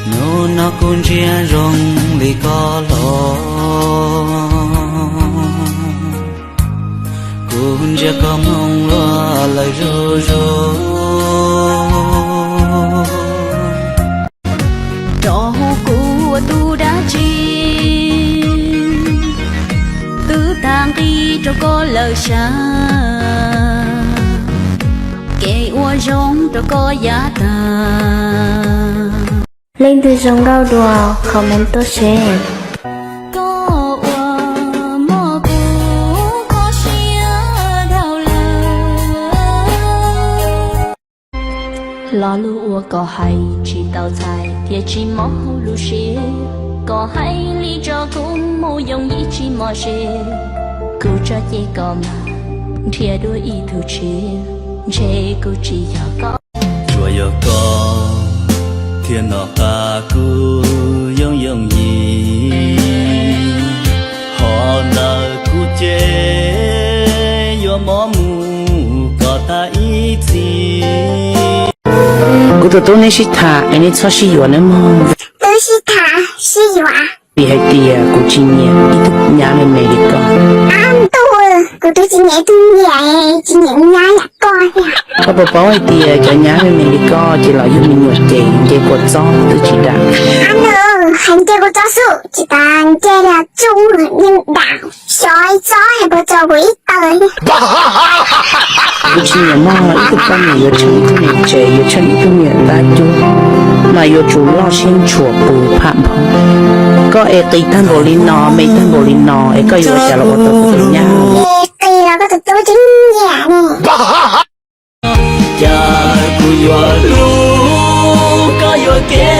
Hnub no kuv ntsia zoo li koj los, kuv ntsia koj mloog luaj lawm zuj zus. Rov hu kuv ua tus dab tsi, twb tag nqi rau koj lawm sas, kev ua zoo rau koj yav tag. Leej twg zoo nkauj dua, comment tuaj seb. Koj ua mob kuv kho siab dhau lawm. Lo lus uas koj hais tsis tau txhais thiab tsis mob hauv lub siab. Koj hais li tso kuv mus yooj yim tsis mos siab. Kuv tso ces koj mas nrhiav dua ib tug tshiab, ntshe kuv tsis yog koj. Tsuas yog koj thiaj noj qab kuv yooj yooj yim, ho ntawm kuv ces yuav mob mus kom tag ib txhis. Kuv tus tub, neb sib tham es neb txhob sib yuav nawb mog. Twb sib tham sib yuav. Vim hais tias kuv tsis nyiam ib tug nyab me me li koj. Ab ntuj, kuv twb tsis nyiam ib tug nyiam, tsis nyiam nyab yam koj thiab. Koj puas paub hais tias cov nyab me me li koj ces los yug me nyuam ces nce kua txob twb tsis dam. Ab ntuj, hais nce kua txob xwb tsis tas, nce li tsuj yeej dam. Xyov ib txob es puas txaus kuv ib taw thiab. Kuv tsis nyiam mog, ib tug poj niam yuav tsheej ib tug niam tsev, yuav tsheej ib tug niam tab cuab, mas yuav tsum loj siab ntshua pus pham phoom. Koj es qis tag npaum li no, me tag npaum li no es koj yuav ua cas los ua tau kuv tus nyab? Es qis los koj tus tub tseem nyiam ne. Cas kuv yuav hlub koj yuav kev